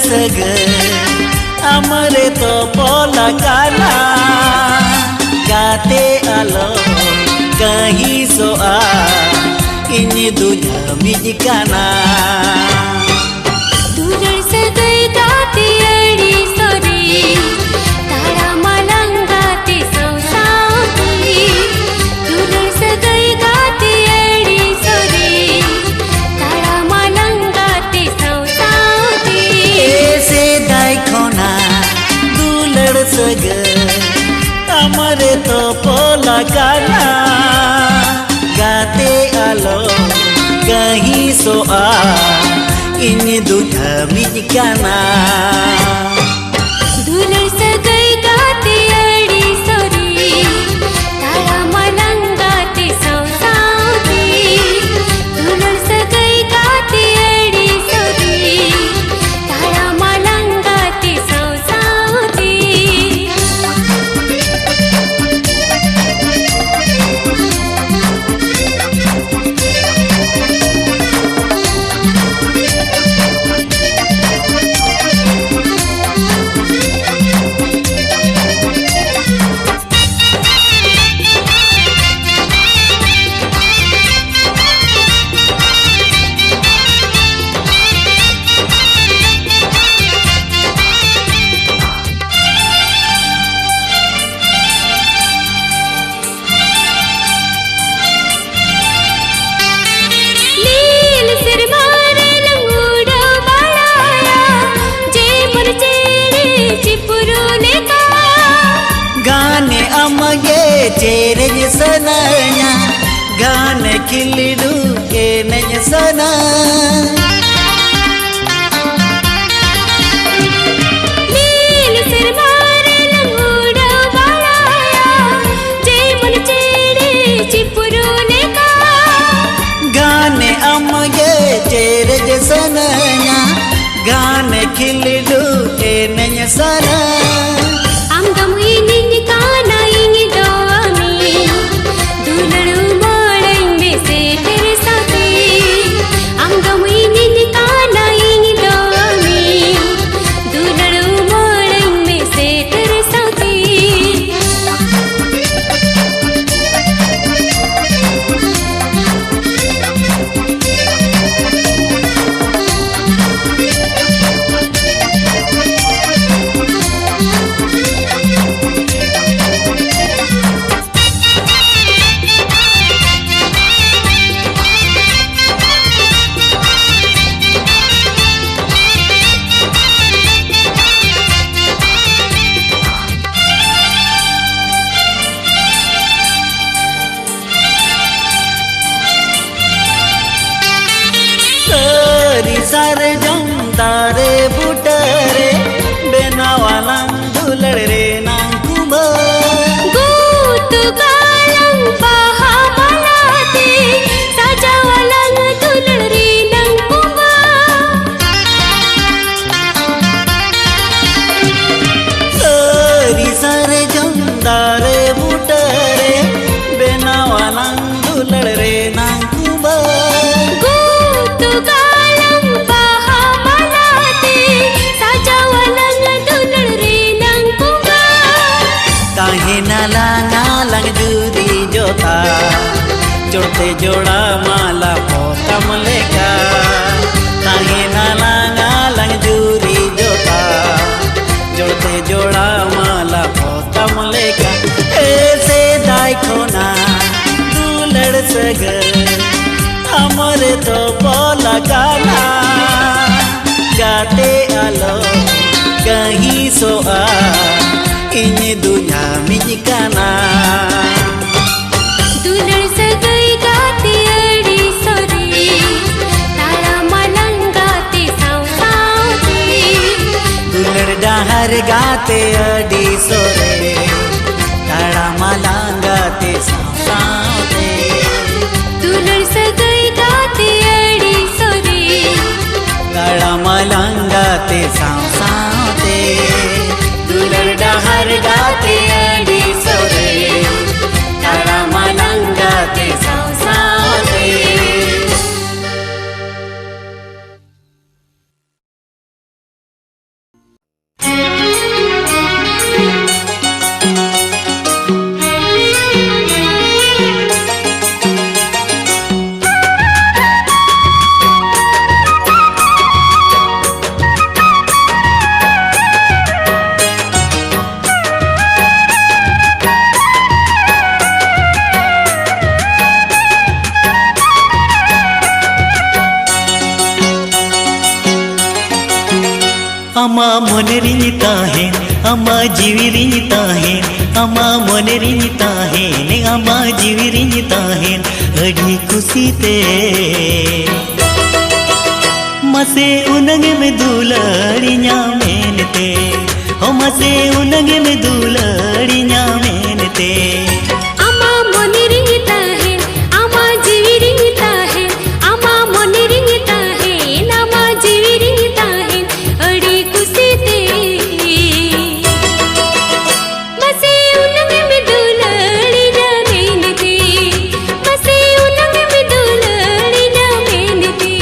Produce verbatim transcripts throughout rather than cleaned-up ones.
ᱥᱟᱹᱜᱟᱹᱭ ᱟᱢᱨᱮ ᱛᱚᱯᱚᱞ ᱟᱠᱟᱱᱟ, ᱜᱟᱛᱮ ᱟᱞᱚ ᱠᱟᱹᱦᱤᱥᱚᱜᱼᱟ, ᱤᱧ ᱫᱩᱧ ᱟᱢᱤᱡ ᱠᱟᱱᱟ᱾ ᱫᱩᱞᱟᱹᱲ ᱥᱟᱹᱜᱟᱹᱭ ᱜᱟᱛᱮ ᱟᱹᱰᱤ ᱥᱚᱨᱮᱥ, ᱛᱟᱲᱟᱢᱟᱞᱟᱝ ᱜᱟᱛᱮ ᱥᱟᱶ ᱥᱟᱶᱛᱮ᱾ ᱫᱩᱞᱟᱹᱲ ᱥᱟᱹᱜᱟᱹᱭ ᱜᱟᱛᱮ ᱟᱹᱰᱤ ᱥᱚᱨᱮᱥ, ᱛᱟᱲᱟᱢᱟᱞᱟᱝ ᱜᱟᱛᱮ ᱥᱟᱶ ᱥᱟᱶᱛᱮ᱾ ᱮ ᱥᱮᱫᱟᱭ ᱠᱷᱚᱱᱟᱜ ᱫᱩᱞᱟᱹᱲ ᱥᱟᱹᱜᱟᱹᱭ ᱟᱢᱨᱮ ᱛᱚᱯᱚᱞ ᱟᱠᱟᱱᱟ, ᱜᱟᱛᱮ ᱟᱞᱚ ᱠᱟᱹᱦᱤᱥᱚᱜᱼᱟ, ᱤᱧ ᱫᱩᱧ ᱟᱢᱤᱡ ᱠᱟᱱᱟ᱾ ᱫᱩᱞᱟᱹᱲ ᱥᱟᱹᱜᱟᱹᱭ ᱜᱟᱛᱮ ᱟᱹᱰᱤ ᱥᱚᱨᱮᱥ, ᱛᱟᱲᱟᱢᱟᱞᱟᱝ ᱜᱟᱛᱮ ᱥᱟᱶ ᱥᱟᱶᱛᱮ᱾ ᱫᱩᱞᱟᱹᱲ ᱥᱟᱹᱜᱟᱹᱭ ᱜᱟᱛᱮ ᱟᱹᱰᱤ ᱥᱚᱨᱮᱥ, ᱛᱟᱲᱟᱢᱟᱞᱟᱝ ᱜᱟᱛᱮ ᱥᱟᱶ ᱥᱟᱶᱛᱮ᱾ ᱱᱤᱞ ᱥᱮᱨᱢᱟ ᱨᱮᱞᱟᱝ ᱩᱰᱟᱹᱣ ᱵᱟᱲᱟᱭᱟ, ᱡᱮᱢᱚᱱ ᱪᱮᱬᱮ ᱪᱤᱯᱨᱩ ᱞᱮᱠᱟ᱾ ᱜᱟᱱᱮ ᱟᱢᱜᱮ ᱪᱮᱨᱮᱡ ᱥᱟᱱᱟᱧᱟ, ᱜᱟᱱᱮ ᱠᱷᱤᱞᱰᱩ ᱮᱱᱮᱡ ᱥᱟᱱᱟ᱾ ᱱᱤᱞ ᱥᱮᱨᱢᱟ ᱨᱮᱞᱟᱝ ᱩᱰᱟᱹᱣ ᱵᱟᱲᱟᱭᱟ, ᱡᱮᱢᱚᱱ ᱪᱮᱬᱮ ᱪᱤᱯᱨᱩ ᱞᱮᱠᱟ᱾ ᱜᱟᱱᱮ ᱟᱢᱜᱮ ᱪᱮᱨᱮᱡ ᱥᱟᱱᱟᱧᱟ, ᱜᱟᱱᱮ ᱠᱷᱤᱞᱰᱩ ᱮᱱᱮᱡ ᱥᱟᱱᱟ᱾ ᱟᱢ ᱫᱚᱢ ᱤᱧᱤᱧ ᱠᱟᱱᱟ, ᱤᱧ ᱫᱚ ᱟᱢᱤᱧ, ᱫᱩᱞᱟᱹᱲ ᱩᱢᱟᱹᱲᱟᱹᱧ ᱢᱮ ᱥᱮᱴᱮᱨ ᱥᱟᱶᱛᱮ᱾ ᱟᱢ ᱫᱚᱢ ᱤᱧᱤᱧ ᱠᱟᱱᱟ, ᱤᱧ ᱫᱚ ᱟᱢᱤᱧ, ᱡᱚᱛᱟ, ᱡᱚᱲᱛᱮ ᱡᱚᱲᱟ ᱢᱟᱞᱟ ᱯᱚᱛᱟᱢ ᱞᱮᱠᱟ᱾ ᱛᱟᱦᱮᱱᱟ ᱞᱟᱝ ᱟᱞᱟᱝ ᱡᱩᱨᱤ ᱡᱚᱛᱟ, ᱡᱚᱲᱛᱮ ᱡᱚᱲᱟ ᱢᱟᱞᱟ ᱯᱚᱛᱟᱢ ᱞᱮᱠᱟ᱾ ᱮ ᱥᱮᱫᱟᱭ ᱠᱷᱚᱱᱟᱜ ᱫᱩᱞᱟᱹᱲ ᱥᱟᱹᱜᱟᱹᱭ ᱟᱢᱨᱮ ᱫᱚ ᱵᱚᱞ ᱟᱠᱟᱱᱟ᱾ ᱜᱟᱛᱮ ᱟᱞᱚ ᱠᱟᱹᱦᱤᱥᱚᱜᱼᱟ, ᱤᱧ ᱫᱩᱧ ᱟᱢᱤᱧ ᱠᱟᱱᱟ᱾ ᱫᱩᱞᱟᱹᱲ ᱥᱟᱹᱜᱟᱹᱭ ᱜᱟᱛᱮ ᱟᱹᱰᱤ ᱥᱚᱨᱮᱥ, ᱛᱟᱲᱟᱢ ᱟᱞᱟᱝ ᱜᱟᱛᱮ ᱥᱟᱶ ᱥᱟᱶᱛᱮ᱾ ᱫᱩᱞᱟᱹᱲ ᱰᱟᱦᱟᱨ ᱜᱟᱛᱮ ᱟᱹᱰᱤ ᱥᱚᱨᱮᱥ, ᱛᱟᱲᱟᱢ ᱟᱞᱟᱝ ᱜᱟᱛᱮ ᱥᱟᱶ ᱥᱟᱶᱛᱮ᱾ ᱫᱩᱞᱟᱹᱲ ᱥᱟᱹᱜᱟᱹᱭ ᱜᱟᱛᱮ ᱟᱹᱰᱤ ᱥᱚᱨᱮᱥ, ᱛᱟᱲᱟᱢ ᱟᱞᱟᱝ ᱜᱟᱛᱮ ᱥᱟᱶ ᱥᱟᱶᱛᱮ᱾ ᱫᱩᱞᱟᱹᱲ ᱰᱟᱦᱟᱨ ᱜᱟᱛᱮ ᱟᱹᱰᱤ ᱥᱚᱨᱮᱥ, ᱛᱟᱲᱟᱢ ᱟᱞᱟᱝ ᱜᱟᱛᱮ ᱥᱟᱶ ᱥᱟᱶᱛᱮ᱾ ᱟᱢᱟᱜ ᱢᱚᱱᱮ ᱨᱤᱧ ᱛᱟᱦᱮᱱ, ᱟᱢᱟᱜ ᱡᱤᱣᱤ ᱨᱤᱧ ᱛᱟᱦᱮᱱ, ᱟᱢᱟᱜ ᱢᱚᱱᱮ ᱨᱤᱧ ᱛᱟᱦᱮᱱ, ᱟᱢᱟᱜ ᱡᱤᱣᱤ ᱨᱤᱧ ᱛᱟᱦᱮᱱ, ᱟᱹᱰᱤ ᱠᱩᱥᱤᱛᱮ᱾ ᱢᱟᱥᱮ ᱩᱱᱟᱹᱝ ᱮᱢ ᱫᱩᱞᱟᱹᱲᱤᱧᱟ ᱢᱮᱱᱛᱮ, ᱦᱚ ᱢᱟᱥᱮ ᱩᱱᱟᱹᱝ ᱮᱢ ᱫᱩᱞᱟᱹᱲᱤᱧᱟ ᱢᱮᱱᱛᱮ᱾ ᱟᱢᱟᱜ ᱢᱚᱱᱮ ᱨᱤᱧ ᱛᱟᱦᱮᱱ, ᱟᱢᱟᱜ ᱡᱤᱣᱤ ᱨᱤᱧ ᱛᱟᱦᱮᱱ, ᱟᱢᱟᱜ ᱢᱚᱱᱮ ᱨᱤᱧ ᱛᱟᱦᱮᱱ, ᱟᱢᱟᱜ ᱡᱤᱣᱤ ᱨᱤᱧ ᱛᱟᱦᱮᱱ, ᱟᱹᱰᱤ ᱠᱩᱥᱤᱛᱮ᱾ ᱢᱟᱥᱮ ᱩᱱᱟᱹᱝ ᱮᱢ ᱫᱩᱞᱟᱹᱲᱤᱧᱟ ᱢᱮᱱᱛᱮ, ᱢᱟᱥᱮ ᱩᱱᱟᱹᱝ ᱮᱢ ᱫᱩᱞᱟᱹᱲᱤᱧᱟ ᱢᱮᱱᱛᱮ᱾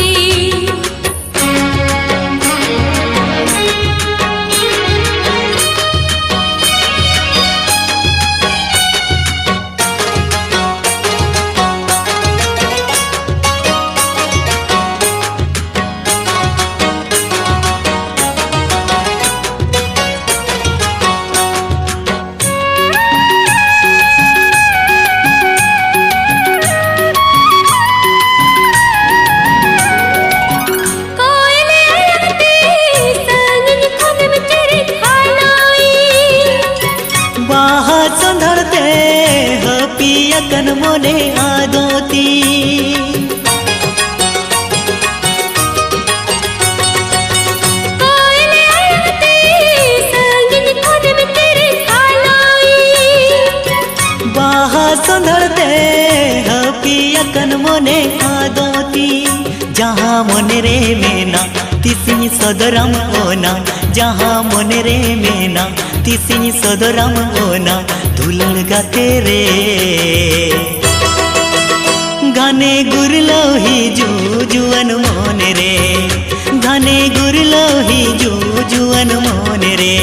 ᱥᱚᱸᱫᱷᱟᱲ ᱛᱮ ᱦᱟᱹᱯᱤ ᱟᱠᱟᱱ ᱢᱚᱱᱮ ᱟᱫᱚ ᱛᱤᱧ, ᱡᱟᱦᱟᱸ ᱢᱚᱱᱮ ᱨᱮ ᱢᱮᱱᱟᱜ ᱛᱤᱥᱤᱧ ᱥᱚᱫᱚᱨᱟᱢ ᱚᱱᱟ, ᱡᱟᱦᱟᱸ ᱢᱚᱱᱮ ᱨᱮ ᱢᱮᱱᱟᱜ ᱛᱤᱥᱤᱧ ᱥᱚᱫᱚᱨᱟᱢ ᱚᱱᱟ, ᱫᱩᱞᱟᱹᱲ ᱜᱟᱛᱮ ᱨᱮ᱾ ᱜᱷᱟᱱᱮ ᱜᱩᱨᱞᱟᱹᱣ ᱦᱤᱡᱩᱜ ᱡᱩᱣᱟᱹᱱ ᱢᱚᱱᱮ ᱨᱮ, ᱜᱷᱟᱱᱮ ᱜᱩᱨᱞᱟᱹᱣ ᱦᱤᱡᱩᱜ ᱡᱩᱣᱟᱹᱱ ᱢᱚᱱᱮ ᱨᱮ᱾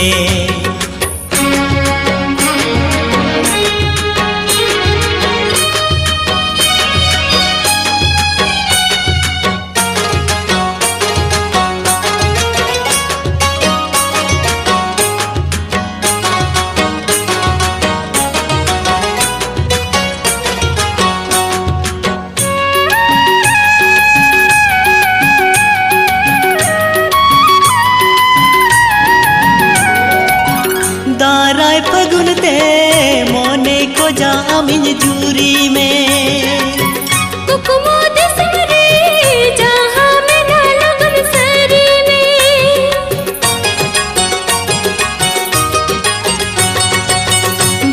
ᱫᱟᱨᱟᱭ ᱯᱷᱟᱹᱜᱩᱱ ᱛᱮ ᱢᱚᱱᱮ ᱠᱷᱚᱡᱟ ᱟᱢᱤᱧ ᱡᱩᱨᱤ ᱢᱮ᱾ ᱠᱩᱠᱢᱩ ᱫᱤᱥᱚᱢ ᱨᱮ ᱡᱟᱦᱟᱸ ᱢᱮᱱᱟᱜ ᱞᱚᱜᱚᱱ ᱥᱟᱹᱨᱤ ᱢᱮ᱾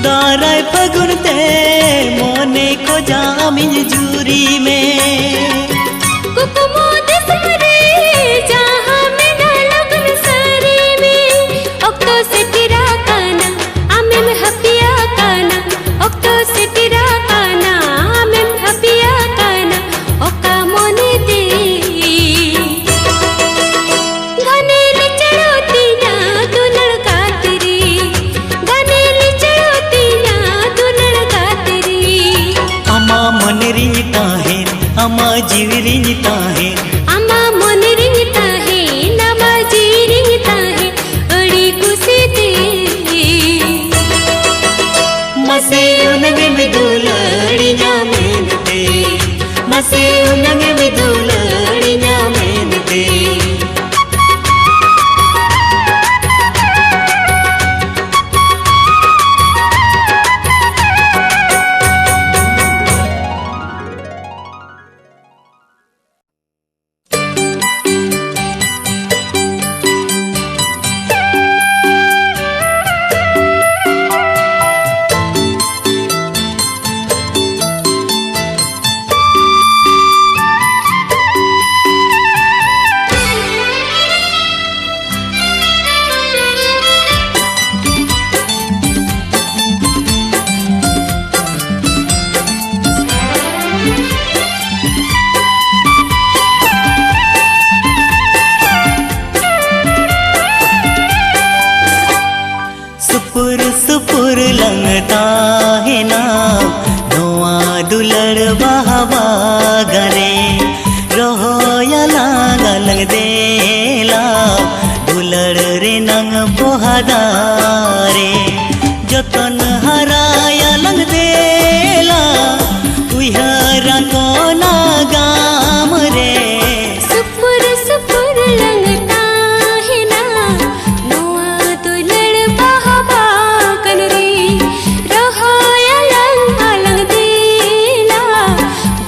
ᱫᱟᱨᱟᱭ ᱯᱷᱟᱹᱜᱩᱱ ᱛᱮ ᱢᱚᱱᱮ ᱠᱷᱚᱡᱟ ᱟᱢᱤᱧ ᱡᱩᱨᱤ ᱢᱮ᱾ ᱠᱩᱠᱢᱩ ᱫᱤᱥᱚᱢ ᱨᱮ ᱡᱟᱦᱟᱸ ᱢᱮᱱᱟᱜ ᱞᱚᱜᱚᱱ ᱥᱟᱹᱨᱤ ᱢᱮ᱾ ᱚᱠᱛᱚ ᱥᱮᱴᱮᱨ ᱟᱠᱟᱱᱟ, ᱟᱢᱮᱢ ᱦᱟᱹᱯᱤᱭᱟ ᱠᱟᱱᱟ᱾ ᱚᱠᱛᱚ ᱥᱮᱴᱮᱨ ᱟᱠᱟᱱᱟ, ᱟᱢᱮᱢ ᱦᱟᱹᱯᱤᱭᱟ ᱠᱟᱱᱟ᱾ ᱚᱠᱟ ᱢᱚᱱᱮ ᱛᱮ ᱜᱷᱟᱱᱮ ᱞᱤᱪᱟᱹᱲᱚᱜ ᱛᱤᱧᱟ ᱫᱩᱞᱟᱹᱲ ᱜᱟᱛᱮ ᱨᱮ, ᱜᱷᱟᱱᱮ ᱞᱤᱪᱟᱹᱲᱚᱜ ᱛᱤᱧᱟ ᱫᱩᱞᱟᱹᱲ ᱜᱟᱛᱮ ᱨᱮ᱾ ᱟᱢᱟᱜ ᱢᱚᱱᱮ ᱨᱤᱧ ᱛᱟᱦᱮᱸᱱ, ᱟᱢᱟᱜ ᱡᱤᱣᱤ ᱨᱤᱧ ᱛᱟᱦᱮᱸᱱ᱾ ᱟᱢᱟᱜ ᱢᱚᱱᱮ ᱨᱤᱧ ᱛᱟᱦᱮᱸᱱ, ᱟᱢᱟᱜ ᱡᱤᱣᱤ ᱨᱤᱧ ᱛᱟᱦᱮᱸᱱ, ᱟᱹᱰᱤ ᱠᱩᱥᱤ ᱛᱮ᱾ ᱢᱟᱥᱮ ᱩᱱᱟᱹᱝ ᱮᱢ ᱫᱩᱞᱟᱹᱲᱤᱧᱟ ᱢᱮᱱᱛᱮ, ᱢᱟᱥᱮ ᱩᱱᱟᱹᱝ ᱮᱢ ᱫᱩᱞᱟᱹᱲᱤᱧᱟ ᱢᱮᱱᱛᱮ᱾ ᱥᱩᱯᱩᱨ ᱥᱩᱯᱩᱨ ᱞᱟᱝ ᱛᱟᱦᱮᱱᱟ ᱱᱚᱣᱟ ᱫᱩᱞᱟᱹᱲ ᱵᱟᱦᱟ ᱵᱟᱜᱟᱱ ᱨᱮ᱾ ᱨᱚᱦᱚᱭᱟᱞᱟᱝ ᱟᱞᱟᱝ ᱫᱮᱞᱟ ᱫᱩᱞᱟᱹᱲ ᱨᱮᱱᱟᱝ ᱯᱚᱦᱟ ᱫᱟᱨᱮ᱾ ᱡᱚᱛᱚᱱ ᱦᱟᱨᱟᱭᱟᱞᱟᱝ ᱫᱮᱞᱟ ᱩᱭᱦᱟᱹᱨᱟ ᱠᱚ ᱱᱟᱜᱟᱢ ᱨᱮ᱾ ᱥᱩᱯᱩᱨ ᱥᱩᱯᱩᱨ ᱞᱟᱝ ᱛᱟᱦᱮᱱᱟ ᱱᱚᱣᱟ ᱫᱩᱞᱟᱹᱲ ᱵᱟᱦᱟ ᱵᱟᱜᱟᱱ ᱨᱮ᱾ ᱨᱚᱦᱚᱭᱟᱞᱟᱝ ᱟᱞᱟᱝ ᱫᱮᱞᱟ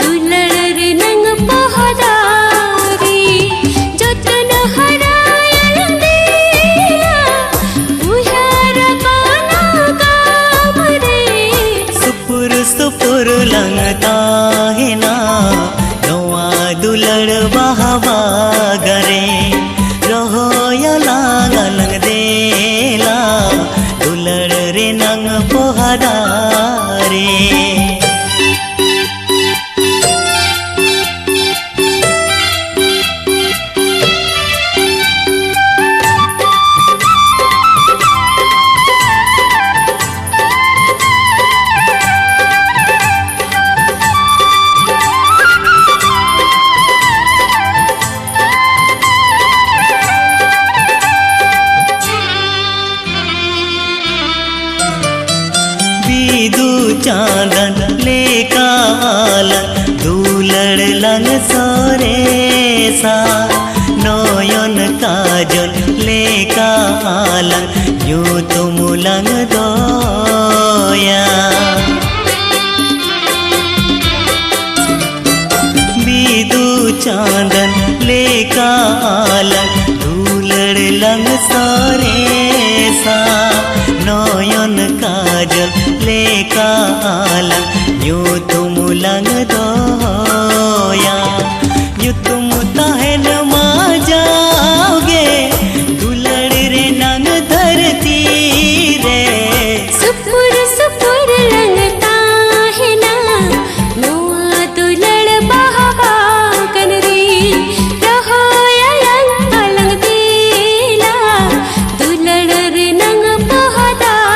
ᱫᱩᱞᱟᱹᱲ ᱨᱮᱱᱟᱝ ᱯᱚᱦᱟ ᱫᱟᱨᱮ᱾ ᱡᱚᱛᱚᱱ ᱦᱟᱨᱟᱭᱟᱞᱟᱝ ᱫᱮᱞᱟ ᱩᱭᱦᱟᱹᱨᱟ ᱠᱚ ᱱᱟᱜᱟᱢ ᱨᱮ᱾ ᱥᱩᱯᱩᱨ ᱥᱩᱯᱩᱨ ᱞᱟᱝ ᱛᱟᱦᱮᱱᱟ ᱱᱚᱣᱟ ᱫᱩᱞᱟᱹᱲ ᱵᱟᱦᱟ ᱵᱟᱜᱟᱱ ᱨᱮ᱾ ᱨᱚᱦᱚᱭᱟᱞᱟᱝ ᱟᱞᱟᱝ ᱫᱮᱞᱟ ᱫᱩᱞᱟᱹᱲ ᱨᱮᱱᱟᱝ ᱯᱚᱦᱟ ᱫᱟᱨᱮ᱾ ᱵᱤᱫᱩ ᱪᱟᱸᱫᱟᱱ ᱞᱮᱠᱟ ᱟᱞᱟᱝ ᱫᱩᱞᱟᱹᱲ ᱞᱟᱝ ᱥᱚᱨᱮᱥᱟ᱾ ᱱᱚᱭᱚᱱ ᱠᱟᱡᱚᱞ ᱞᱮᱠᱟ ᱟᱞᱟᱝ ᱧᱩᱛᱩᱢ ᱞᱟᱝ ᱫᱚᱭᱟ᱾ ᱵᱤᱫᱩ ᱪᱟᱸᱫᱟᱱ ᱞᱮᱠᱟ ᱟᱞᱟᱝ ᱫᱩᱞᱟᱹᱲ ᱞᱟᱝ ᱥᱚᱨᱮᱥᱟ᱾ ᱱᱚᱭᱚᱱ ᱠᱟᱡᱚᱞ ᱞᱮᱠᱟ ᱟᱞᱟᱝ ᱧᱩᱛᱩᱢ ᱞᱟᱝ ᱫᱚᱦᱚᱭᱟ᱾ ᱧᱩᱛᱩᱢ ᱛᱟᱦᱮᱱ ᱢᱟ ᱡᱟᱣᱜᱮ ᱫᱩᱞᱟᱹᱲ ᱨᱮᱱᱟᱝ ᱫᱷᱟᱹᱨᱛᱤ ᱨᱮ᱾ ᱥᱩᱯᱩᱨ ᱥᱩᱯᱩᱨ ᱞᱟᱝ ᱛᱟᱦᱮᱱᱟ ᱱᱚᱣᱟ ᱫᱩᱞᱟᱹᱲ ᱵᱟᱦᱟ ᱵᱟᱜᱟᱱ ᱨᱮ᱾ ᱨᱚᱦᱚᱭᱟᱞᱟᱝ ᱟᱞᱟᱝ ᱫᱮᱞᱟ ᱫᱩᱞᱟᱹᱲ ᱨᱮᱱᱟᱝ ᱯᱚᱦᱟ ᱫᱟᱨᱮ᱾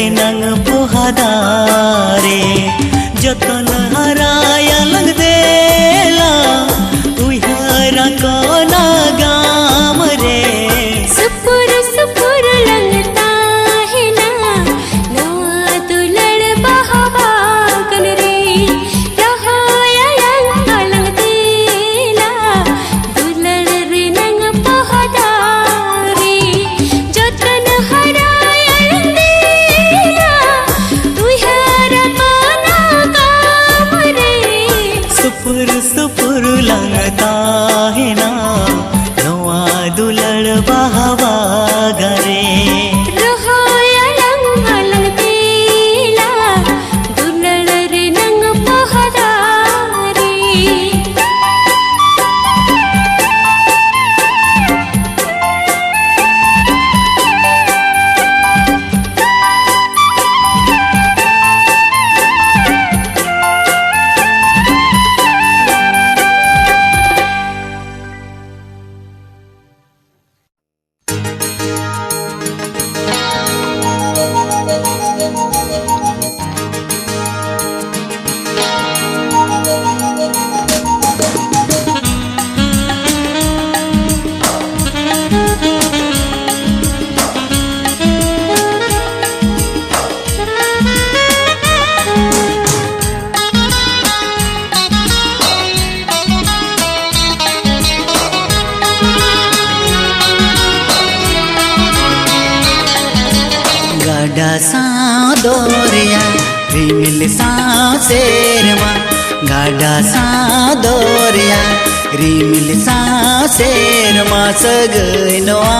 ᱱᱟᱝ ᱯᱚᱦᱟ ᱫᱟᱨᱮ, ᱡᱚᱛᱚᱱ ᱦᱟᱨᱟᱭᱟᱞᱟᱝ ᱫᱮᱞᱟ, ᱩᱭᱦᱟᱹᱨᱟ ᱠᱚ ᱱᱟᱜᱟᱢ ᱨᱮ᱾ ᱥᱩᱯᱩᱨ ᱥᱩᱯᱩᱨ ᱞᱟᱝ ᱛᱟᱦᱮᱱᱟ, ᱱᱚᱣᱟ ᱫᱩᱞᱟᱹᱲ ᱵᱟᱦᱟ ᱵᱟᱜᱟᱱ ᱨᱮ᱾ ᱨᱚᱦᱚᱭᱟᱞᱟᱝ ᱟᱞᱟᱝ ᱫᱮᱞᱟ, ᱫᱩᱞᱟᱹᱲ ᱨᱮᱱᱟᱝ ᱯᱚᱦᱟ ᱫᱟᱨᱮ, ᱡᱚᱛᱚᱱ ᱦᱟᱨᱟᱭᱟᱞᱟᱝ ᱫᱮᱞᱟ, ᱩᱭᱦᱟᱹᱨ ᱟᱠᱟᱱᱟ ᱠᱟᱢ ᱨᱮ᱾ ᱥᱩᱯᱩᱨ ᱥᱩᱯᱩᱨ ᱞᱟᱝ ᱛᱟᱦᱮᱱᱟ, ᱱᱚᱣᱟ ᱫᱩᱞᱟᱹᱲ ᱵᱟᱦᱟ ᱵᱟᱜᱟᱱ ᱨᱮ᱾ ᱨᱚᱦᱚᱭᱟᱞᱟᱝ ᱟᱞᱟᱝ ᱫᱮᱞᱟ, ᱫᱩᱞᱟᱹᱲ ᱨᱮᱱᱟᱝ ᱯᱚᱦᱟ ᱫᱟᱨᱮ᱾ ᱜᱟᱰᱟ ᱥᱟᱶ ᱫᱚᱨᱭᱟ, ᱨᱤᱢᱤᱞ ᱥᱟᱶ ᱥᱮᱨᱢᱟ᱾ ᱜᱟᱰᱟ ᱥᱟᱶ ᱫᱚᱨᱭᱟ, ᱨᱤᱢᱤᱞ ᱥᱟᱶ ᱥᱮᱨᱢᱟ ᱥᱟᱹᱜᱟᱹᱭ ᱱᱚᱣᱟ᱾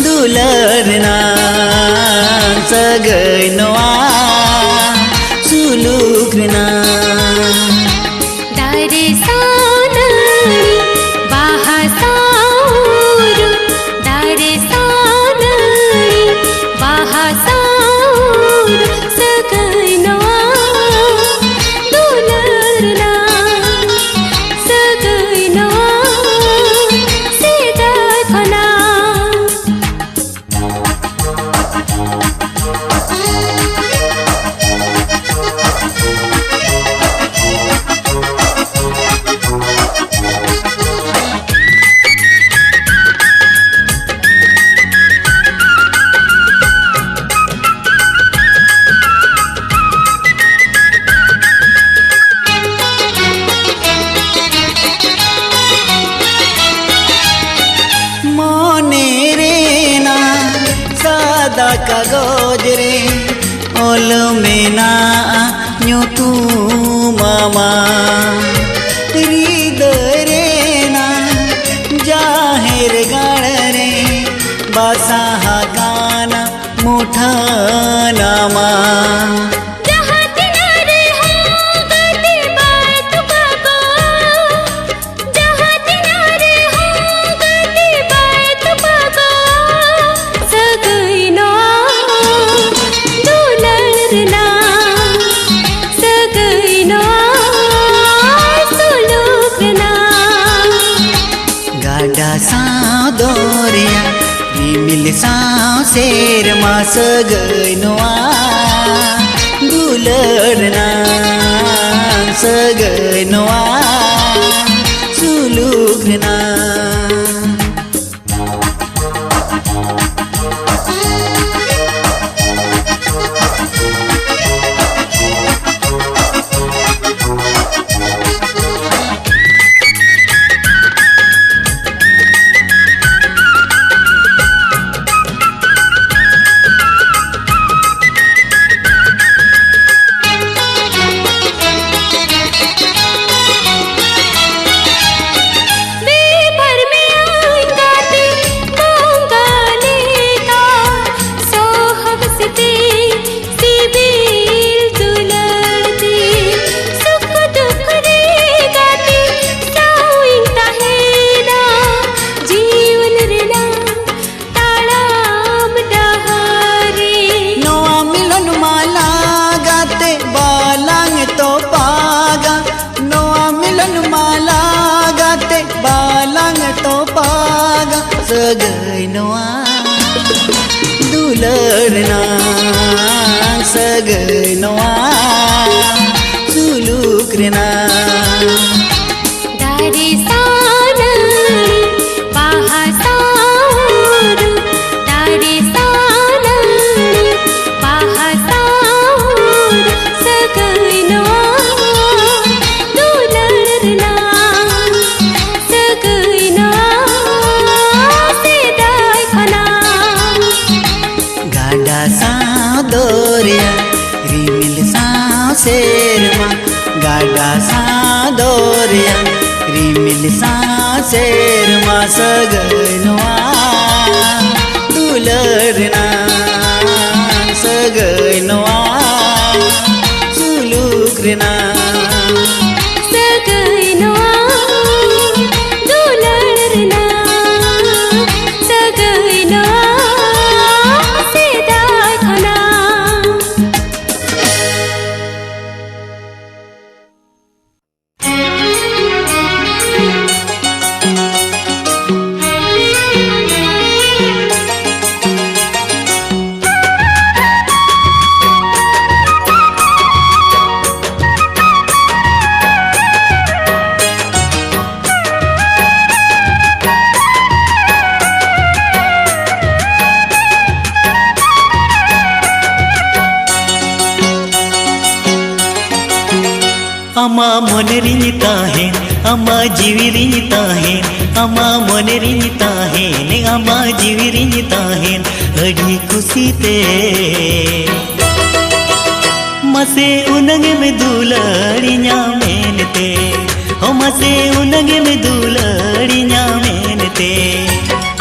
ᱫᱩᱞᱟᱹᱲ ᱨᱮᱱᱟᱜ ᱥᱟᱹᱜᱟᱹᱭ ᱱᱚᱣᱟ, ᱥᱩᱞᱩᱠ ᱨᱮᱱᱟᱜ᱾ ᱫᱟᱨᱮ ᱥᱟᱶ ᱱᱟᱹᱲᱤ, ᱵᱟᱦᱟ ᱥᱟᱶ ᱨᱩ, ᱫᱟᱨᱮ ᱥᱟᱶ ᱱᱟᱹᱲᱤ, ᱵᱟᱦᱟ ᱥᱟᱶ ᱨᱩ, ᱥᱟᱹᱜᱟᱹᱭ ᱱᱚᱣᱟ, ᱫᱩᱞᱟᱹᱲ ᱨᱮᱱᱟᱜ ᱥᱟᱹᱜᱟᱹᱭ ᱱᱚᱣᱟ, ᱥᱮᱫᱟᱭ ᱠᱷᱚᱱᱟᱜ᱾ ᱨᱮ ᱚᱞ ᱢᱮᱱᱟᱜᱼᱟ ᱧᱩᱛᱩᱢ ᱟᱢᱟᱜ᱾ ᱦᱨᱤᱫᱟᱹᱭ ᱨᱮᱱᱟᱜ ᱡᱟᱦᱮᱨ ᱜᱟᱲ ᱨᱮ ᱵᱟᱥᱟ ᱟᱠᱟᱱᱟ ᱢᱩᱴᱷᱟᱹᱱ ᱟᱢᱟᱜ᱾ ᱡᱟᱦᱟᱸ ᱛᱤᱱᱟᱹᱜ ᱨᱮᱦᱚᱸ ᱜᱟᱛᱮ ᱵᱟᱭ ᱛᱚᱯᱟᱜᱚᱜ, ᱡᱟᱦᱟᱸ ᱛᱤᱱᱟᱹᱜ ᱨᱮᱦᱚᱸ ᱜᱟᱛᱮ ᱵᱟᱭ ᱛᱚᱯᱟᱜᱚᱜ, ᱥᱟᱹᱜᱟᱹᱭ ᱱᱚᱣᱟ ᱫᱩᱞᱟᱹᱲ ᱨᱮᱱᱟᱜ, ᱥᱟᱹᱜᱟᱹᱭ ᱱᱚᱣᱟ ᱥᱩᱞᱩᱠ ᱨᱮᱱᱟᱜ᱾ ᱜᱟᱰᱟ ᱥᱟᱶ ᱫᱚᱨᱭᱟ, ᱨᱤᱢᱤᱞ ᱥᱟᱶ ᱥᱮᱨᱢᱟ, ᱥᱟᱹᱜᱟᱹᱭ ᱱᱚᱣᱟ ᱫᱩᱞᱟᱹᱲ ᱨᱮᱱᱟᱜ, ᱥᱟᱹᱜᱟᱹᱭ ᱱᱚᱣᱟ ᱥᱩᱞᱩᱠ ᱨᱮᱱᱟᱜ᱾ ᱵᱮᱵᱷᱟᱨ ᱢᱮᱭᱟᱹᱧ ᱜᱟᱛᱮ ᱵᱚᱸᱜᱟ ᱞᱮᱠᱟ, ᱥᱚᱦᱟᱜ ᱥᱤᱛᱤ ᱥᱤᱵᱤᱞ ᱫᱩᱞᱟᱹᱲ ᱛᱮ᱾ ᱥᱩᱠ ᱫᱩᱠ ᱨᱮ ᱜᱟᱛᱮ ᱥᱟᱶ ᱤᱧ ᱛᱟᱦᱮᱱᱟ, ᱡᱤᱭᱚᱱ ᱨᱮᱱᱟᱜ ᱛᱟᱲᱟᱢ ᱰᱟᱦᱟᱨ ᱨᱮ᱾ ᱱᱚᱣᱟ ᱢᱤᱞᱚᱱ ᱢᱟᱞᱟ ᱜᱟᱛᱮ ᱵᱟᱞᱟᱝ ᱛᱚᱯᱟᱜᱟ, ᱱᱚᱣᱟ ᱢᱤᱞᱚᱱ ᱢᱟᱞᱟ ᱜᱟᱛᱮ ᱵᱟᱞᱟᱝ ᱛᱚᱯᱟᱜᱟ᱾ ᱥᱟᱹᱜᱟᱹᱭ ᱱᱚᱣᱟ ᱫᱩᱞᱟᱹᱲ ᱨᱮᱱᱟᱜ, ᱥᱟᱹᱜᱟᱹᱭ ᱱᱚᱣᱟ ᱥᱩᱞᱩᱠ ᱨᱮᱱᱟᱜ᱾ ᱫᱟᱨᱮ ᱥᱟᱶ ᱱᱟᱹᱲᱤ, ᱵᱟᱦᱟ ᱥᱟᱶ ᱨᱩ, ᱫᱟᱨᱮ ᱥᱟᱶ ᱱᱟᱹᱲᱤ, ᱵᱟᱦᱟ ᱥᱟᱶ ᱨᱩ, ᱥᱟᱹᱜᱟᱹᱭ ᱱᱚᱣᱟ ᱫᱩᱞᱟᱹᱲ ᱨᱮᱱᱟᱜ, ᱥᱟᱹᱜᱟᱹᱭ ᱱᱚᱣᱟ ᱥᱮᱫᱟᱭ ᱠᱷᱚᱱᱟᱜ᱾ ᱜᱟᱰᱟ ᱥᱟᱶ ᱫᱚᱨᱭᱟ, ᱨᱤᱢᱤᱞ ᱥᱟᱶ ᱥᱮᱨᱢᱟ, ᱜᱟᱰᱟ ᱥᱟᱶ ᱫᱚᱨᱭᱟ, ᱨᱤᱢᱤᱞ ᱥᱟᱶ ᱥᱮᱨᱢᱟ, ᱥᱟᱹᱜᱟᱹᱭ ᱱᱚᱣᱟ ᱫᱩᱞᱟᱹᱲ ᱨᱮᱱᱟᱜ, ᱥᱟᱹᱜᱟᱹᱭ ᱱᱚᱣᱟ ᱥᱩᱞᱩᱠ ᱨᱮᱱᱟᱜ᱾ ᱥᱟᱹᱜᱟᱹᱭ ᱱᱚᱣᱟ ᱫᱩᱞᱟᱹᱲ ᱨᱮᱱᱟᱜ, ᱥᱟᱹᱜᱟᱹᱭ ᱱᱚᱣᱟ ᱥᱮᱫᱟᱭ ᱠᱷᱚᱱᱟᱜ᱾ ᱟᱢᱟᱜ ᱢᱚᱱᱮ ᱨᱤᱧ ᱛᱟᱦᱮᱱ, ᱟᱢᱟᱜ ᱡᱤᱣᱤ ᱨᱤᱧ ᱛᱟᱦᱮᱱ, ᱟᱢᱟᱜ ᱢᱚᱱᱮ ᱨᱤᱧ ᱛᱟᱦᱮᱱ, ᱟᱢᱟᱜ ᱡᱤᱣᱤ ᱨᱤᱧ ᱛᱟᱦᱮᱱ, ᱟᱹᱰᱤ ᱠᱩᱥᱤᱛᱮ᱾ ᱢᱟᱥᱮ ᱩᱱᱟᱹᱝ ᱮᱢ ᱫᱩᱞᱟᱹᱲᱤᱧᱟ ᱢᱮᱱᱛᱮ, ᱦᱚᱸ ᱢᱟᱥᱮ ᱩᱱᱟᱹᱝ ᱮᱢ ᱫᱩᱞᱟᱹᱲᱤᱧᱟ ᱢᱮᱱᱛᱮ᱾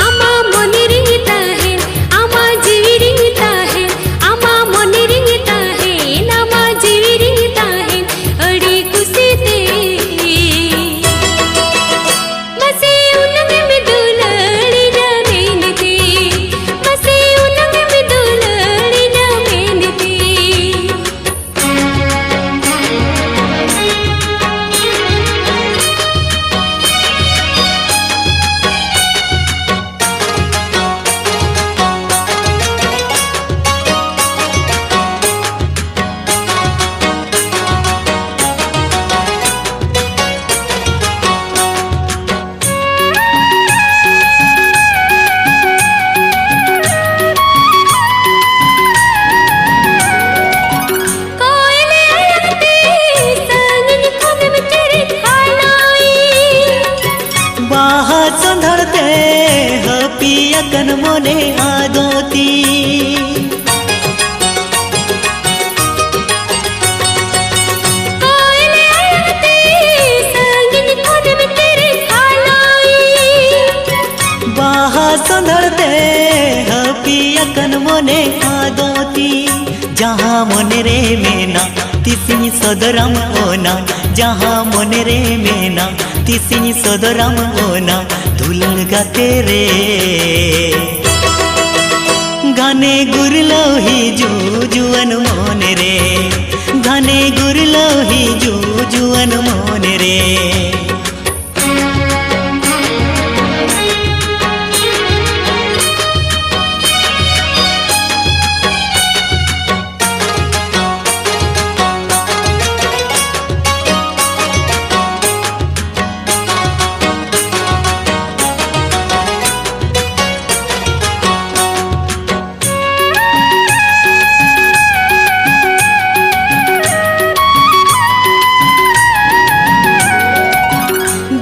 ᱟᱢᱟᱜ ᱢᱚᱱᱮ ᱨᱤᱧ ᱛᱟᱦᱮᱱ, ᱟᱢᱟᱜ ᱡᱤᱣᱤ ᱨᱤᱧ ᱛᱟᱦᱮᱱ, ᱟᱢᱟᱜ ᱢᱚᱱᱮ ᱨᱤᱧ ᱛᱟᱦᱮᱱ, ᱟᱢᱟᱜ ᱡᱤᱣᱤ ᱨᱤᱧ ᱛᱟᱦᱮᱱ, ᱟᱹᱰᱤ ᱠᱩᱥᱤᱛᱮ᱾ ᱢᱟᱥᱮ ᱩᱱᱟᱹᱝ ᱮᱢ ᱫᱩᱞᱟᱹᱲᱤᱧᱟ ᱢᱮᱱᱛᱮ, ᱢᱟᱥᱮ ᱩᱱᱟᱹᱝ ᱮᱢ ᱫᱩᱞᱟᱹᱲᱤᱧᱟ ᱢᱮᱱᱛᱮ᱾ ᱠᱚᱭᱞᱮ ᱟᱭᱟᱝ ᱛᱮ ᱥᱟᱺᱜᱤᱧ ᱠᱷᱚᱱᱮᱢ ᱪᱮᱨᱮᱡ ᱦᱟᱞᱚᱭ᱾ ᱵᱟᱦᱟ ᱥᱚᱸᱫᱷᱟᱲ ᱛᱮ ᱦᱟᱹᱯᱤ ᱟᱠᱟᱱ ᱢᱚᱱᱮ ᱟᱫᱚ ᱛᱤᱧ᱾ ᱡᱟᱦᱟᱸ ᱢᱚᱱᱮ ᱨᱮ ᱢᱮᱱᱟᱜ ᱛᱤᱥᱤᱧ ᱥᱚᱫᱚᱨᱟᱢ ᱚᱱᱟ, ᱡᱟᱦᱟᱸ ᱢᱚᱱᱮ ᱨᱮ ᱢᱮᱱᱟᱜ ᱛᱤᱥᱤᱧ ᱥᱚᱫᱚᱨᱟᱢ ᱚᱱᱟ, ᱫᱩᱞᱟᱹᱲ ᱜᱟᱛᱮ ᱨᱮ᱾ ᱜᱷᱟᱱᱮ ᱜᱩᱨᱞᱟᱹᱣ ᱦᱤᱡᱩᱜ ᱡᱩᱣᱟᱹᱱ ᱢᱚᱱᱮ ᱨᱮ, ᱜᱷᱟᱱᱮ ᱜᱩᱨᱞᱟᱹᱣ ᱦᱤᱡᱩᱜ ᱡᱩᱣᱟᱹᱱ ᱢᱚᱱᱮ ᱨᱮ᱾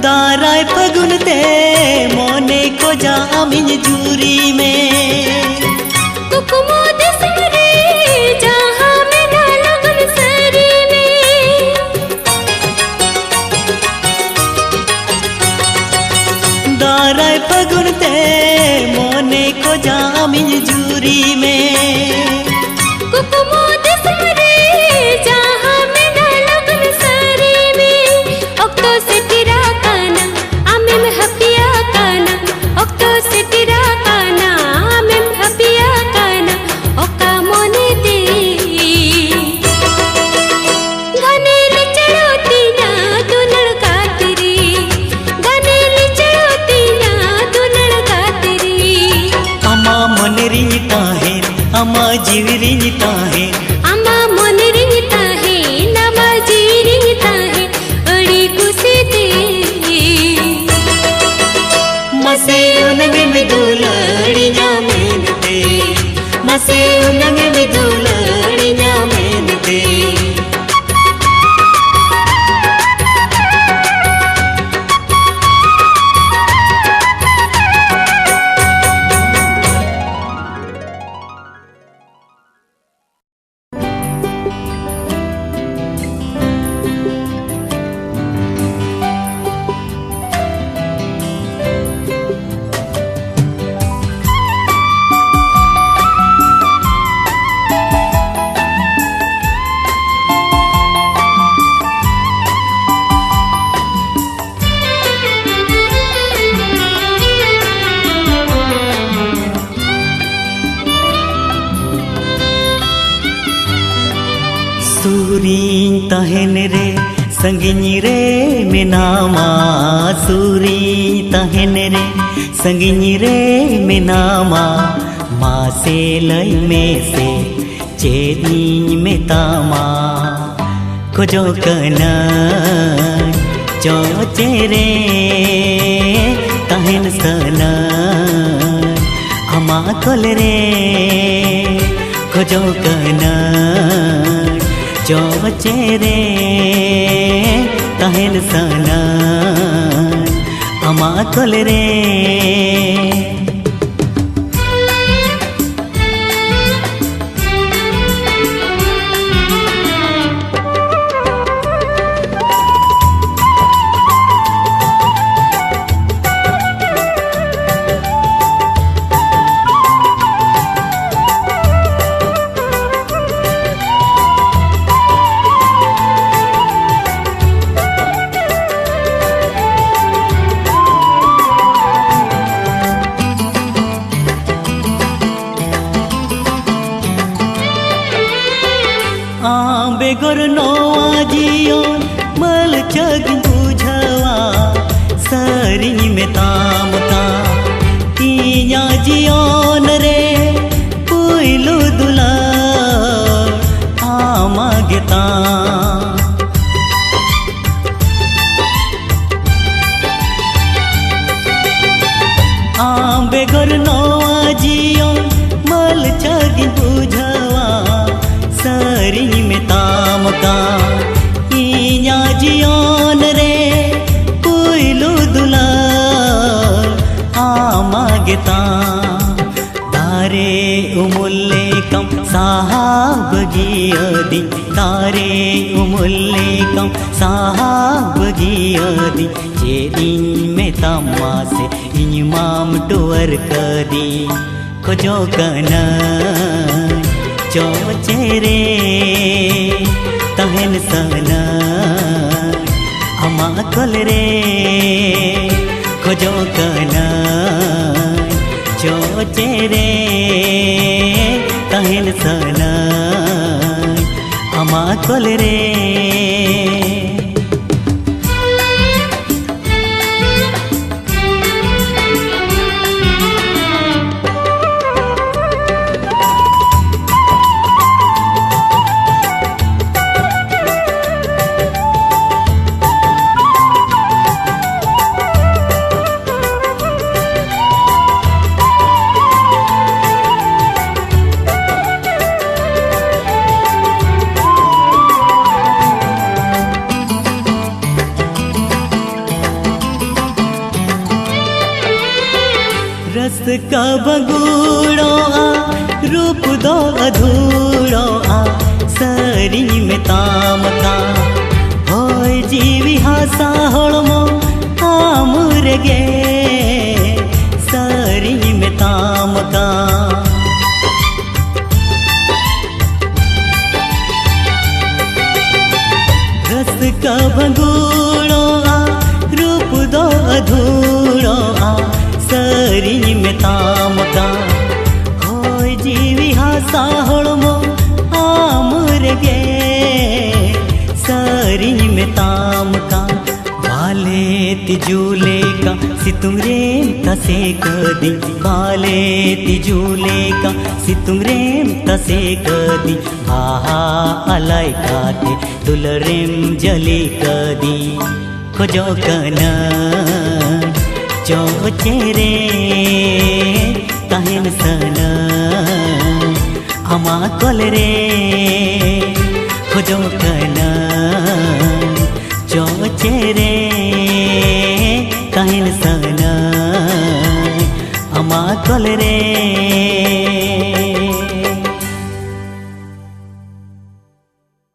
ᱫᱟᱨᱟᱭ ᱯᱷᱟᱹᱜᱩᱱ ᱛᱮ ᱢᱚᱱᱮ ᱠᱷᱚᱡᱟ ᱟᱢᱤᱧ ᱡᱩᱨᱤ ᱢᱮ᱾ ᱠᱩᱠᱢᱩ ᱫᱤᱥᱚᱢ ᱨᱮ ᱡᱟᱦᱟᱸ ᱢᱮᱱᱟᱜ ᱞᱚᱜᱚᱱ ᱥᱟᱹᱨᱤ ᱢᱮ᱾ ᱫᱟᱨᱟᱭ ᱯᱷᱟᱹᱜᱩᱱ ᱛᱮ ᱢᱚᱱᱮ ᱠᱷᱚᱡᱟ ᱟᱢᱤᱧ ᱡᱩᱨᱤ ᱢᱮ᱾ ᱠᱩᱠᱢᱩ ᱫᱤᱥᱚᱢ ᱨᱮ ᱡᱟᱦᱟᱸ ᱢᱮᱱᱟᱜ ᱞᱚᱜᱚᱱ ᱥᱟᱹᱨᱤ ᱢᱮ᱾ ᱚᱠᱛᱚ ᱥᱮᱴᱮᱨ ᱟᱠᱟᱱᱟ, ᱟᱢᱮᱢ ᱦᱟᱹᱯᱤᱭᱟ ᱠᱟᱱᱟ᱾ ᱚᱠᱛᱚ ᱥᱮᱴᱮᱨ ᱟᱠᱟᱱᱟ, ᱟᱢᱮᱢ ᱦᱟᱹᱯᱤᱭᱟ ᱠᱟᱱᱟ᱾ ᱚᱠᱟ ᱢᱚᱱᱮ ᱛᱮ ᱜᱷᱟᱱᱮ ᱞᱤᱪᱟᱹᱲᱚᱜ ᱛᱤᱧᱟ ᱫᱩᱞᱟᱹᱲ ᱜᱟᱛᱮ ᱨᱮ, ᱜᱷᱟᱱᱮ ᱞᱤᱪᱟᱹᱲᱚᱜ ᱛᱤᱧᱟ ᱫᱩᱞᱟᱹᱲ ᱜᱟᱛᱮ ᱨᱮ᱾ ᱟᱢᱟᱜ ᱢᱚᱱᱮ ᱨᱤᱧ ᱛᱟᱦᱮᱸ, ᱟᱢᱟᱜ ᱡᱤᱣᱤ ᱨᱤᱧ ᱛᱟᱦᱮᱸ᱾ ᱟᱢᱟᱜ ᱢᱚᱱᱮ ᱨᱤᱧ ᱛᱟᱦᱮᱸ, ᱟᱢᱟᱜ ᱡᱤᱣᱤ ᱨᱤᱧ ᱛᱟᱦᱮᱸ, ᱟᱹᱰᱤ ᱠᱩᱥᱤ ᱛᱮ᱾ ᱢᱟᱥᱮ ᱩᱱᱟᱹᱝ ᱮᱢ ᱫᱩᱞᱟᱹᱲᱤᱧᱟ ᱢᱮᱱᱛᱮ, ᱢᱟᱥᱮ ᱩᱱᱟᱹᱝ ᱮᱢ ᱫᱩᱞᱟᱹᱲᱤᱧᱟ ᱢᱮᱱᱛᱮ᱾ ᱥᱩᱨᱤᱧ ᱛᱟᱦᱮᱱ ᱨᱮ ᱥᱟᱺᱜᱤᱧ ᱨᱮ ᱢᱮᱱᱟᱢᱟ, ᱥᱩᱨᱤᱧ ᱛᱟᱦᱮᱱ ᱨᱮ ᱥᱟᱺᱜᱤᱧ ᱨᱮ ᱢᱮᱱᱟᱢᱟ, ᱢᱟᱥᱮ ᱞᱟᱹᱭ ᱢᱮᱥᱮ ᱪᱮᱫ ᱤᱧ ᱢᱮᱛᱟᱢᱟ? ᱠᱷᱚᱡᱚᱜ ᱠᱟᱹᱱᱟᱹᱧ ᱪᱚᱪᱮ ᱨᱮ ᱛᱟᱦᱮᱱ ᱥᱟᱱᱟᱧ ᱟᱢᱟᱜ ᱠᱚᱞ ᱨᱮ, ᱠᱷᱚᱡᱚᱜ ᱠᱟᱹᱱᱟᱹᱧ ᱪᱚᱪᱮ ᱨᱮ ᱛᱟᱦᱮᱱ ᱥᱟᱱᱟᱧ ᱟᱢᱟᱜ ᱠᱚᱞ ᱨᱮ᱾ ᱟᱢ ᱵᱮᱜᱚᱨ ᱱᱚᱣᱟ ᱡᱤᱭᱚᱱ ᱢᱟᱹᱞᱪᱟᱹ ᱜᱤᱧ ᱵᱩᱡᱷᱟᱹᱣᱟ, ᱥᱟᱹᱨᱤᱧ ᱢᱮᱛᱟᱢ ᱠᱟᱱ ᱤᱧᱟᱹᱜ ᱡᱤᱭᱚᱱ ᱨᱮ ᱯᱩᱭᱞᱩ ᱫᱩᱞᱟᱹᱲ ᱟᱢᱟᱜ ᱜᱮᱛᱟᱢ᱾ ᱟᱢ ᱵᱮᱜᱚᱨ ᱱᱚᱣᱟ ᱡᱤᱭᱚᱱ ᱢᱟᱹᱞᱪᱟᱹ ᱜᱤᱧ ᱵᱩᱡᱷᱟᱹᱣᱟ, ᱥᱟᱹᱨᱤᱧ ᱢᱮᱛᱟᱢ ᱠᱟᱱ ᱤᱧᱟᱹᱜ ᱡᱤᱭᱚᱱ ᱨᱮ ᱯᱩᱭᱞᱩ ᱫᱩᱞᱟᱹᱲ ᱟᱢᱟᱜ ᱜᱮᱛᱟᱢ᱾ ᱫᱟᱨᱮ ᱩᱢᱩᱞ ᱞᱮᱠᱟᱢ ᱥᱟᱦᱟ ᱵᱟᱹᱜᱤᱭᱟᱹᱫᱤᱧ, ᱫᱟᱨᱮ ᱩᱢᱩᱞ ᱞᱮᱠᱟᱢ ᱥᱟᱦᱟ ᱵᱟᱹᱜᱤᱭᱟᱹᱫᱤᱧ, ᱪᱮᱫ ᱤᱧ ᱢᱮᱛᱟᱢ ᱢᱟᱥᱮ ᱤᱧ ᱢᱟᱢ ᱴᱩᱣᱟᱹᱨ ᱠᱟᱹᱫᱤᱧ᱾ ᱠᱷᱚᱡᱚᱜ ᱠᱟᱹᱱᱟᱹᱧ ᱪᱚᱪᱮ ᱨᱮ ᱛᱟᱦᱮᱱ ᱥᱟᱱᱟᱧ ᱟᱢᱟᱜ ᱠᱚᱞ ᱨᱮ, ᱠᱷᱚᱡᱚᱜ ᱠᱟᱹᱱᱟᱹᱧ ᱪᱚᱪᱮ ᱨᱮ ᱛᱟᱦᱮᱱ ᱥᱟᱱᱟᱧ ᱟᱢᱟᱜ ᱠᱚᱞ ᱨᱮ᱾ ᱨᱟᱹᱥᱠᱟᱹ ᱵᱟᱹᱜᱩᱲᱚᱜᱼᱟ, ᱨᱩᱯ ᱫᱚ ᱟᱹᱫᱷᱩᱲᱚᱜᱼᱟ, ᱥᱟᱹᱨᱤᱧ ᱢᱮᱛᱟᱢ ᱠᱟᱱ᱾ ᱦᱚᱭ ᱡᱤᱣᱤ ᱦᱟᱥᱟ ᱦᱚᱲᱢᱚ ᱟᱢ ᱨᱮᱜᱮ, ᱥᱟᱹᱨᱤᱧ ᱢᱮᱛᱟᱢ ᱠᱟᱱ᱾ ᱨᱟᱹᱥᱠᱟᱹ ᱵᱷᱟᱹᱜᱩᱲᱚᱜᱼᱟ, ᱨᱩᱯ ᱫᱚ ᱟᱹᱫᱷᱩᱲᱚᱜᱼᱟ, ᱥᱟᱹᱨᱤᱧ ᱢᱮᱛᱟᱢ ᱠᱟᱱ᱾ ᱦᱚᱭ ᱡᱤᱣᱤ ᱦᱟᱥᱟ ᱦᱚᱲᱢᱚ ᱟᱢ ᱨᱮᱜᱮ, ᱥᱟᱹᱨᱤᱧ ᱢᱮᱛᱟᱢ ᱠᱟᱱ᱾ ᱵᱟᱞᱮ ᱛᱤᱡᱩ ᱞᱮᱠᱟ ᱥᱤᱛᱩᱝ ᱨᱮᱢ ᱛᱟᱥᱮ ᱠᱟᱹᱫᱤᱧ, ᱵᱟᱞᱮ ᱛᱤᱡᱩ ᱞᱮᱠᱟ ᱥᱤᱛᱩᱝ ᱨᱮᱢ ᱛᱟᱥᱮ ᱠᱟᱹᱫᱤᱧ, ᱵᱟᱦᱟ ᱟᱞᱟᱭ ᱠᱟᱛᱮ ᱫᱩᱞᱟᱹᱲᱮᱢ ᱡᱟᱹᱞᱤ ᱠᱟᱹᱫᱤᱧ᱾ ᱠᱷᱚᱡᱚᱜ ᱠᱟᱱᱟ ᱪᱚ ᱪᱮᱦᱨᱮ ᱛᱟᱦᱮᱱ ᱥᱟᱱᱟ ᱟᱢᱟᱜ ᱠᱚᱞ ᱨᱮ᱾ ᱠᱷᱚᱡᱚᱜ ᱠᱟᱱᱟ ᱪᱚ ᱪᱮᱦᱨᱮ ᱛᱟᱦᱮᱱ ᱥᱟᱱᱟ ᱟᱢᱟᱜ ᱠᱚᱞ ᱨᱮ᱾